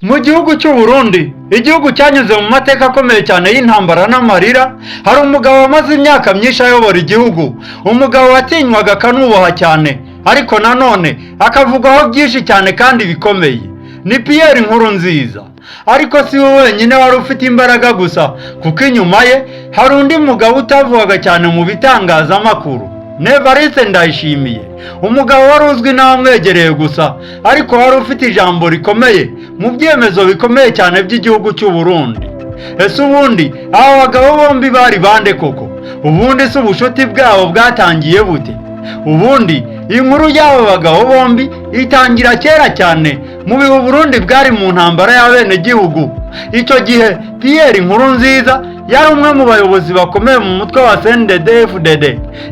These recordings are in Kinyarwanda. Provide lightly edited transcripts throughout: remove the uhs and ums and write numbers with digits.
Mu gihugu cy'u Burundi, igihugu cyanyuze mu mateka akomeye cyane y'intambara n'amarira, hari umugabo wamaze imyaka myinshi ayobora igihugu, umugabo watinywaga akanubaha cyane, ariko nanone akavugwaho byinshi cyane kandi bikomeye. Ni Pierre Nkurunziza. Ariko si we wenyine wari ufite imbaraga gusa, kuko inyuma ye hari undi mugabo utavugaga cyane mu bitangazamakuru. Ni Evariste Ndayishimiye, umugabo wari uzwi n'abamwegereye gusa, ariko wari ufite ijambo rikomeye mu byemezo bikomeye cyane by'igihugu cy'u Burundi. Ese ubundi aba bagabo bombi bari bande koko? Ubundi se ubucuti bwabo bwatangiye bute? Ubundi inkuru y'aba bagabo bombi itangira kera cyane, mu bihe Burundi bwari mu ntambara y'abenegihugu. Icyo gihe Pierre Nkurunziza yari umwe mu bayobozi bakomeye mu mutwe wa CNDD-FDD.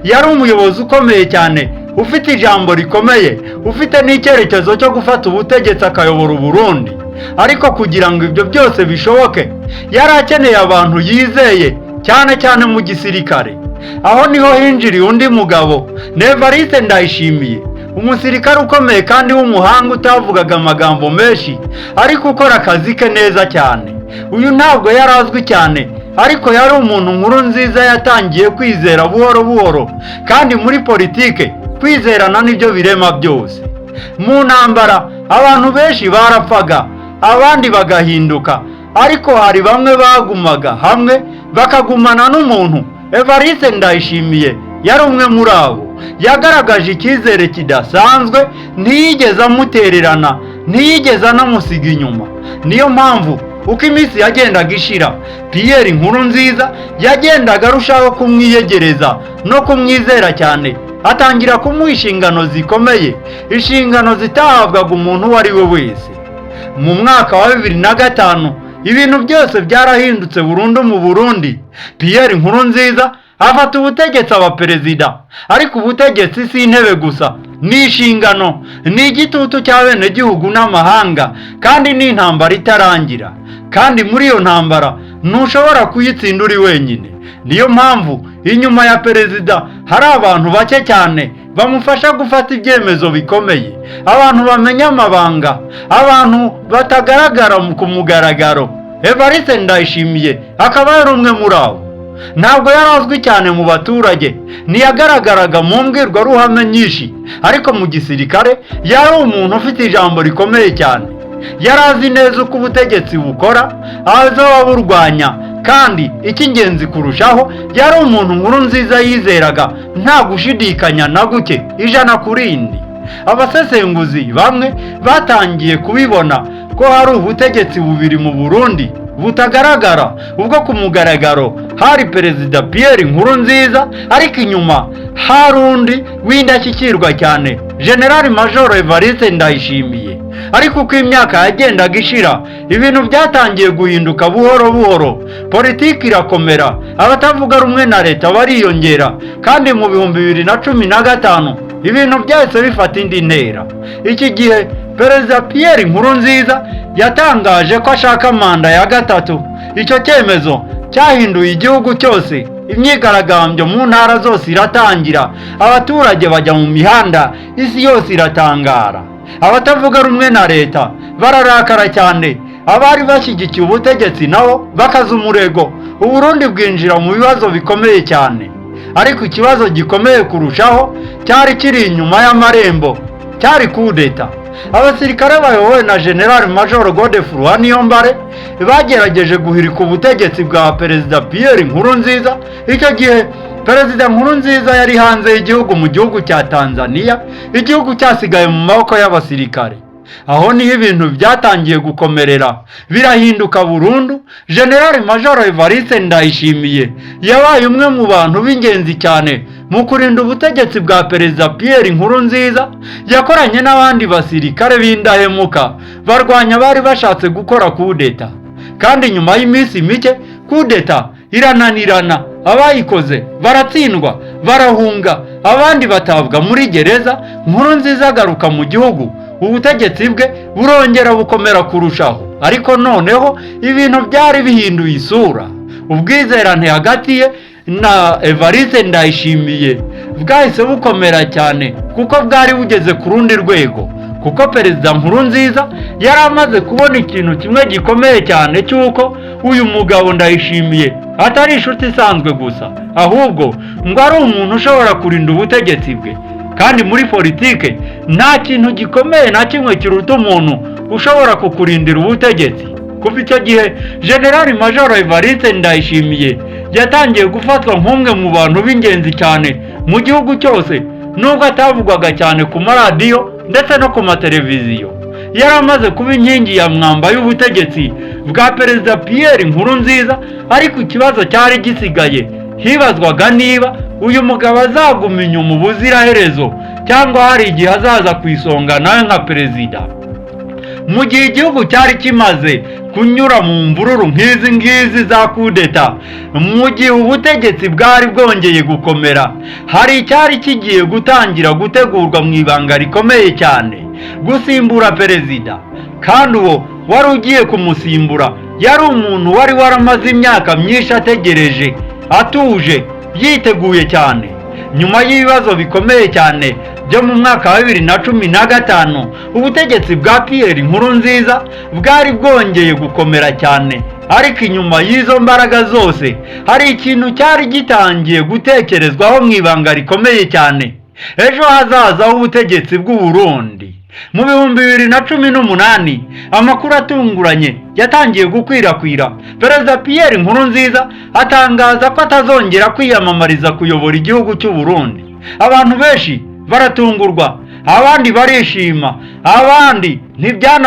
Yari umuyobozi ukomeye cyane, ufite ijambo rikomeye, ufite n'icyerekezo cyo gufata ubutegetsi akayobora Uburundi. Ariko kugira ngo ibyo byose bishoboke, yari akeneye abantu yizeye, cyane cyane mu gisirikare. Aho niho hinjiriye undi mugabo, Evariste Ndayishimiye, umusirikare ukomeye kandi w'umuhanga, utavugaga amagambo menshi ariko ukora akazi ke neza cyane. Uyu ntabwo yari azwi cyane, ariko yari umuntu Nkurunziza yatangiye kwizera buhoro buhoro, kandi muri politike kwizerana nibyo birema byose. Mu ntambara abantu benshi barapfaga, abandi bagahinduka, ariko hari bamwe bagumaga hamwe, bakagumana n'umuntu. Evariste Ndayishimiye yari umwe muri abo. Yagaragaje icyizere kidasanzwe, ntiyigeze amutererana, ntiyigeze anamusiga inyuma. Niyo mpamvu uko iminsi yagendaga ishira, Pierre Nkurunziza yagendaga arushaho kumwiyegereza no kumwizera cyane, atangira kumuha inshingano zikomeye, inshingano zitahabwaga umuntu uwo ari we wese. Mu mwaka wa 2005 ibintu byose byarahindutse burundu mu Burundi. Pierre Nkurunziza afata ubutegetsi, aba perezida. Ariko ubutegetsi si intebe gusa, ni inshingano, ni igitutu cy'abenegihugu n'amahanga, kandi ni intambara itarangira. Kandi muri iyo ntambara ntushobora kuyitsinda uri wenyine. Niyo mpamvu inyuma ya perezida hari abantu bake cyane bamufasha gufata ibyemezo bikomeye, abantu bamenya amabanga, abantu batagaragara ku mugaragaro. Evariste Ndayishimiye akaba yari umwe muri abo. Ntabwo yari azwi cyane mu baturage, ntiyagaragaraga mu mbwirwaruhame nyinshi, ariko mu gisirikare yari umuntu ufite ijambo rikomeye cyane. Yari azi neza uko ubutegetsi bukora, azi ababurwanya, kandi icy'ingenzi kurushaho, yari umuntu Nkurunziza yizeraga nta gushidikanya na guke, 100%. Abasesenguzi bamwe batangiye kubibona ko hari ubutegetsi bubiri mu Burundi butagaragara. Ubwo ku mugaragaro hari Perezida Pierre Nkurunziza, ariko inyuma hari undi w'indashyikirwa cyane, General Major Evariste Ndayishimiye. Ariko uko imyaka yagendaga ishira, ibintu byatangiye guhinduka buhoro buhoro. Politiki irakomera, abatavuga rumwe na leta bariyongera, kandi mu 2015 ibintu byahise bifata indi ntera. Iki gihe Perezida Pierre Nkurunziza yatangaje ko ashaka manda ya gatatu. Icyo cyemezo cyahinduye igihugu cyose. Imyigaragambyo mu ntara zose iratangira, abaturage bajya mu mihanda, isi yose iratangara. Abatavuga rumwe na leta bararakara cyane, abari bashyigikiye ubutegetsi nabo bakaza umurego. Uburundi bwinjira mu bibazo bikomeye cyane. Ariko ikibazo gikomeye kurushaho cyari kiri inyuma y'amarembo, cyari kudeta. Abasirikare bayobowe na General Major Godefroid Niyombare bagerageje guhirika ubutegetsi bwa Perezida Pierre Nkurunziza. Icyo gihe Perezida Nkurunziza yari hanze y'igihugu, mu gihugu cya Tanzania, igihugu cyasigaye mu maboko y'abasirikare. Aho niho ibintu byatangiye gukomerera, birahinduka burundu. General Major Evariste Ndayishimiye yabaye umwe mu bantu b'ingenzi cyane mu kurinda ubutegetsi bwa Perezida Pierre Nkurunziza. Yakoranye n'abandi basirikare b'indahemuka, barwanya bari bashatse gukora kudeta, kandi nyuma y'iminsi mike kudeta irananirana, abayikoze baratsindwa, barahunga, abandi batabwa muri gereza. Nkurunziza agaruka mu gihugu, ubutegetsi bwe burongera bukomera kurushaho. Ariko noneho ibintu byari bihinduye isura. Ubwizerane hagati ye na Evariste Ndayishimiye bwahise bukomera cyane, kuko bwari bugeze ku rundi rwego. Kuko Perezida Nkurunziza yari amaze kubona ikintu kimwe gikomeye cyane, cy'uko uyu mugabo Ndayishimiye atari inshuti isanzwe gusa, ahubwo ngo ari umuntu ushobora kurinda ubutegetsi bwe. Kandi muri politike nta kintu gikomeye na kimwe kiruta umuntu ushobora kukurindira ubutegetsi. Kuva icyo gihe, Generali Majoro Evariste Ndayishimiye yatangiye gufatwa nk'umwe mu bantu b'ingenzi cyane mu gihugu cyose, nubwo atavugwaga cyane ku maradiyo ndetse no ku mateleviziyo. Yari amaze kuba inkingi ya mwamba y'ubutegetsi bwa Perezida Pierre Nkurunziza. Ariko ikibazo cyari gisigaye, hibazwaga niba uyu mugabo azaguma inyuma ubuziraherezo cyangwa hari igihe azaza ku isonga nawe nka perezida. Mu gihe igihugu cyari kimaze kunyura mu mvururu nk'izi ngizi za kudeta, mu gihe ubutegetsi bwari bwongeye gukomera, hari icyari kigiye gutangira gutegurwa mu ibanga rikomeye cyane: gusimbura perezida. Kandi uwo wari ugiye kumusimbura yari umuntu wari waramaze imyaka myinshi ategereje, atuje, yiteguye cyane. Nyuma y'ibibazo bikomeye cyane byo mu mwaka wa 2015, ubutegetsi bwa Pierre Nkurunziza bwari bwongeye gukomera cyane. Ariko inyuma y'izo mbaraga zose, hari ikintu cyari gitangiye gutekerezwaho mu ibanga rikomeye cyane: ejo hazaza h'ubutegetsi bw'u Burundi. Mu 2018, amakuru atunguranye yatangiye gukwirakwira. Perezida Pierre Nkurunziza atangaza ko atazongera kwiyamamariza kuyobora igihugu cy'u Burundi. Abantu benshi baratungurwa, abandi barishima, abandi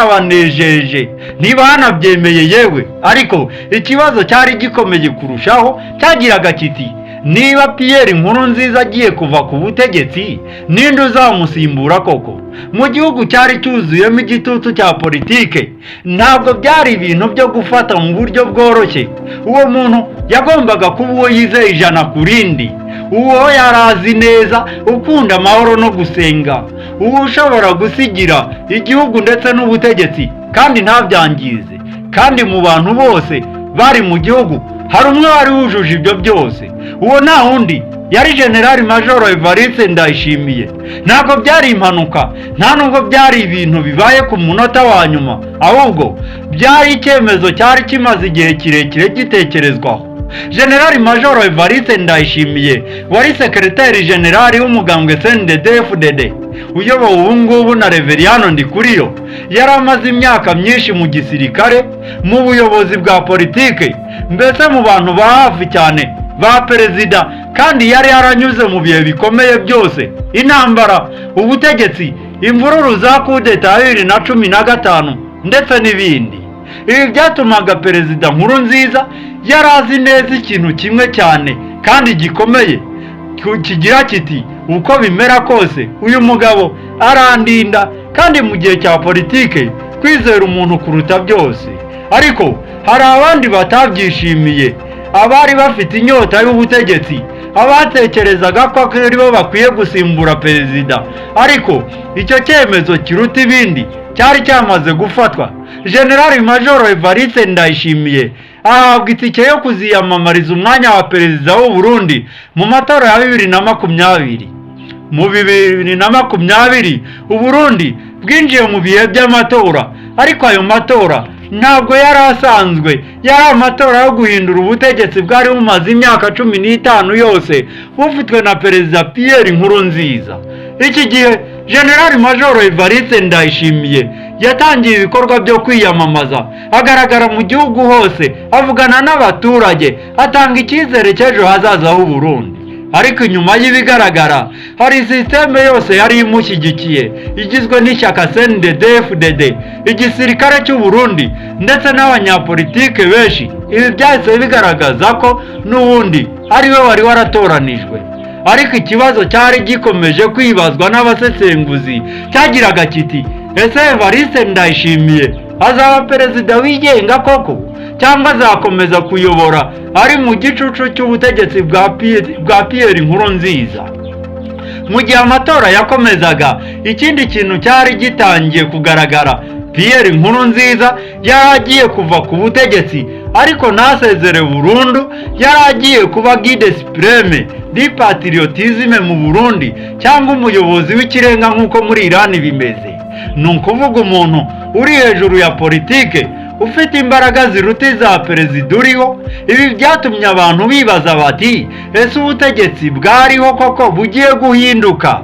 ntibyanabanejeje, ntibanabyemeye yewe. Ariko ikibazo cyari gikomeye kurushaho cyagiraga kiti: "Niba Pierre Nkurunziza agiye kuva ku butegetsi, ninde uzamusimbura koko?" Mu gihugu cyari cyuzuyemo igitutu cya politike, ntabwo byari ibintu byo gufata mu buryo bworoshye. Uwo muntu yagombaga kuba uwo yizeye 100%, uwo yari azi neza, ukunda amahoro no gusenga, uwo ushobora gusigira igihugu ndetse n'ubutegetsi kandi ntabyangize. Kandi mu bantu bose bari mu gihugu, hari umwe wari wujuje ibyo byose. Uwo nta wundi, yari Generali Majoro Evariste Ndayishimiye. Ntabwo byari impanuka, nta nubwo byari ibintu bibaye ku munota wa nyuma, ahubwo byari icyemezo cyari kimaze igihe kirekire gitekerezwaho. Generali Majoro Evariste Ndayishimiye wari sekereteri generali w'umugambwe CNDD-FDD uyobowe ubu ngubu na Reveriyano Ndikuriyo, yari amaze imyaka myinshi mu gisirikare, mu buyobozi bwa politike, mbese mu bantu ba hafi cyane ba perezida. Kandi yari yaranyuze mu bihe bikomeye byose: intambara, ubutegetsi, imvururu za kudeta ya 2015 ndetse n'ibindi. Ibi byatumaga Perezida Nkurunziza yari azi neza ikintu kimwe cyane kandi gikomeye kigira kiti: "Uko bimera kose, uyu mugabo arandinda." Kandi mu gihe cya politike, kwizera umuntu kuruta byose. Ariko hari abandi batabyishimiye, abari bafite inyota y'ubutegetsi, abatekerezaga ko ari bo bakwiye gusimbura perezida. Ariko icyo cyemezo kiruta ibindi cyari cyamaze gufatwa. Generali Majoro Evariste Ndayishimiye ahabwa itike yo kuziyamamariza umwanya wa perezida w'u Burundi mu matora ya 2020. Mu 2020, u Burundi bwinjiye mu bihe by'amatora. Ariko ayo matora ntabwo yari asanzwe, yari amatora yo guhindura ubutegetsi bwari bumaze imyaka 15 yose bufitwe na Perezida Pierre Nkurunziza. Iki gihe Generali Majoro Evariste Ndayishimiye yatangiye ibikorwa byo kwiyamamaza, agaragara mu gihugu hose, avugana n'abaturage, atanga icyizere cy'ejo hazaza h'u Burundi. Ariko inyuma y'ibigaragara, hari sisiteme yose yari imushyigikiye, igizwe n'ishyaka CNDD-FDD, igisirikare cy'u Burundi ndetse n'abanyapolitike benshi. Ibi byahise bigaragaza ko n'ubundi ari we wari waratoranijwe. Ariko ikibazo cyari gikomeje kwibazwa n'abasesenguzi cyagiraga kiti: "Ese Evariste Ndayishimiye azaba perezida wigenga koko, cyangwa azakomeza kuyobora ari mu gicucu cy'ubutegetsi bwa Pierre Nkurunziza?" Mu gihe amatora yakomezaga, ikindi kintu cyari gitangiye kugaragara: Pierre Nkurunziza yari agiye kuva ku butegetsi, ariko ntasezere burundu. Yari agiye kuba guide suprême du patriotisme mu Burundi, cyangwa umuyobozi w'ikirenga nk'uko muri Irani bimeze. Ni ukuvuga umuntu uri hejuru ya politike, ufite imbaraga ziruta iza perezida uriho. Ibi byatumye abantu bibaza bati: "Ese ubutegetsi bwariho koko bugiye guhinduka?"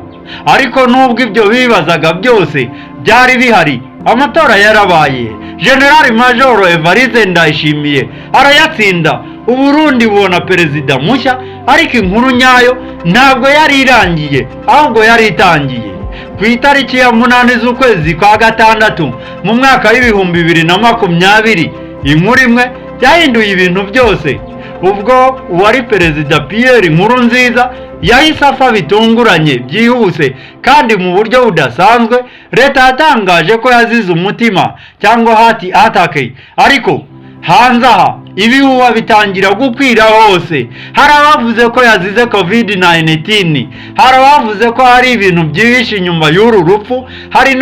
Ariko nubwo ibyo bibazaga byose byari bihari, amatora yarabaye, Generali Majoro Evariste Ndayishimiye arayatsinda, Uburundi bubona perezida mushya. Ariko inkuru nyayo ntabwo yari irangiye, ahubwo yari itangiye. Ku itariki ya 8 z'ukwezi kwa gatandatu mu mwaka wa 2020, inkuru imwe yahinduye ibintu byose, ubwo uwari perezida Pierre Nkurunziza yahise apfa bitunguranye, byihuse kandi mu buryo budasanzwe. Leta yatangaje ko yazize umutima cyangwa heart attack, ariko hanze aha ibihuha bitangira gukwira hose. Hari abavuze ko yazize COVID-19, hari abavuze ko hari ibintu byihishe inyuma y'uru rupfu, hari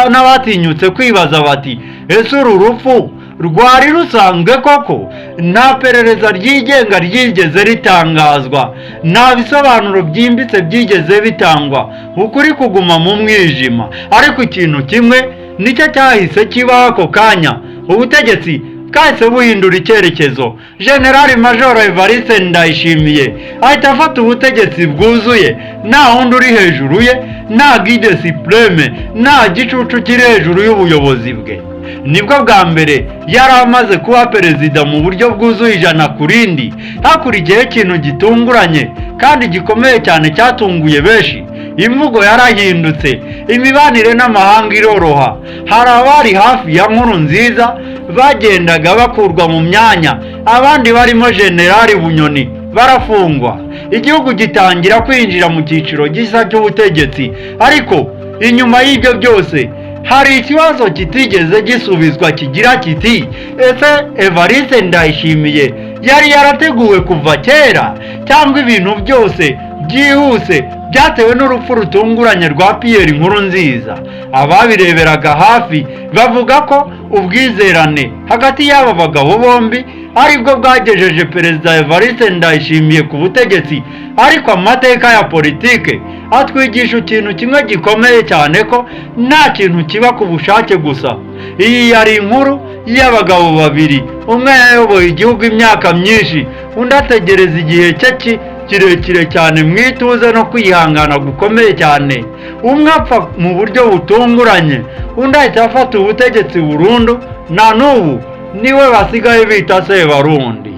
n'abatinyutse kwibaza bati: "Ese uru rupfu rwari rusanzwe koko?" Nta perereza ryigenga ryigeze ritangazwa, nta bisobanuro byimbitse byigeze bitangwa, ukuri kuguma mu mwijima. Ariko ikintu kimwe nicyo cyahise kibaho ako kanya: ubutegetsi bwahise buhindura icyerekezo. Generali Majoro Evariste Ndayishimiye ahita afata ubutegetsi bwuzuye, nta wundi uri hejuru ye, nta guide suprême, nta gicucu kiri hejuru y'ubuyobozi bwe. Nibwo bwa mbere yari amaze kuba perezida mu buryo bwuzuye 100%. Hakurikiyeho ikintu gitunguranye kandi gikomeye cyane cyatunguye benshi. Imvugo yarahindutse, imibanire n'amahanga iroroha. Hari abari hafi ya Nkurunziza bagendaga bakurwa mu myanya, abandi barimo Generali Bunyoni barafungwa, igihugu gitangira kwinjira mu cyiciro gishya cy'ubutegetsi. Ariko inyuma y'ibyo byose hari ikibazo kitigeze gisubizwa kigira kiti: "Ese Evariste Ndayishimiye yari yarateguwe kuva kera, cyangwa ibintu byose byihuse byatewe n'urupfu rutunguranye rwa Pierre Nkurunziza?" Ababireberaga hafi bavuga ko ubwizerane hagati y'aba bagabo bombi aribwo bwagejeje perezida Evariste Ndayishimiye ku butegetsi. Ariko amateka ya politike atwigisha ikintu kimwe gikomeye cyane, ko nta kintu kiba ku bushake gusa. Iyi yari inkuru y'abagabo babiri: umwe yayoboye igihugu imyaka myinshi, undi ategereza igihe cye kirekire cyane mu ituze no kwihangana gukomeye cyane. Umwe apfa mu buryo butunguranye, undi ahita afata ubutegetsi burundu, na n'ubu niwe basigaye bita Sebarundi.